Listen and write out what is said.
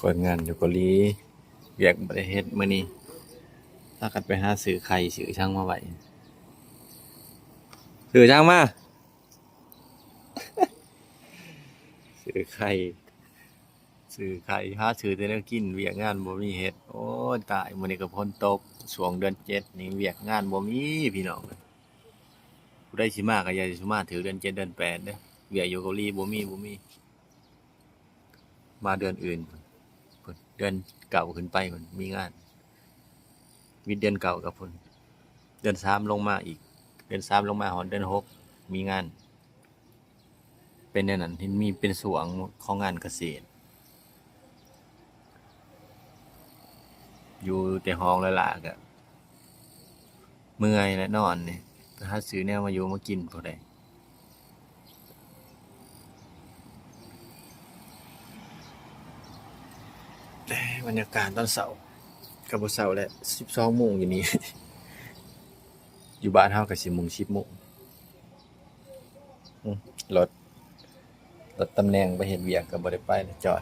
ຄົນງານຢູ່ເກົາຫຼີ ວຽກບໍ່ໄດ້ເຮັດມື້ນີ້ ພາກັນໄປຫາຊື້ໄຂ່ຊື້ຫຍັງມາໄວ້. ຊື້ຫຍັງມາ? ຊື້ໄຂ່ ຊື້ໄຂ່ ຫາຊື້ແຕ່ແນວກິນ ວຽກງານບໍ່ມີເຮັດ. ໂອ້ຍ ຕາຍ ມື້ນີ້ກໍຝົນຕົກ ຊ່ວງເດືອນເຈັດນີ້ວຽກງານບໍ່ມີພີ່ນ້ອງ. ຜູ້ໃດຊິມາກໍຢ່າຊິມາຖືກເດືອນເຈັດເດືອນແປດເດີ້ ວຽກຢູ່ເກົາຫຼີບໍ່ມີ ບໍ່ມີ. ມາເດືອນອື່ນ ເດືອນເກົ້າຂຶ້ນໄປພຸ້ນມີງານ ວິດເດືອນເກົ້າກັບພຸ້ນ ເດືອນສາມລົງມາອີກ ເດືອນສາມລົງມາຮອດເດືອນຫົກມີງານ. ເປັນແນວນັ້ນ ເຫັນມີເປັນຊ່ວງຂອງງານກະເສດ ຢູ່ແຕ່ຫ້ອງຫຼ້າໆ ກະເມື່ອຍແຫຼະ ນອນນີ້ ຫາຊື້ແນວມາຢູ່ມາກິນພໍໄດ້. ບັນຍາກາດຕອນເຊົ້າ ກໍບໍ່ເຊົ້າແຫຼະ ສິບສອງໂມງຢູ່ນີ້ ຢູ່ບ້ານເຮົາກໍຊິໂມງ ສິບໂມງ. ອືມ ລົດ ລົດຕຳແໜ່ງໄປເຮັດວຽກກໍບໍ່ໄດ້ໄປແລ້ວ ຈອດ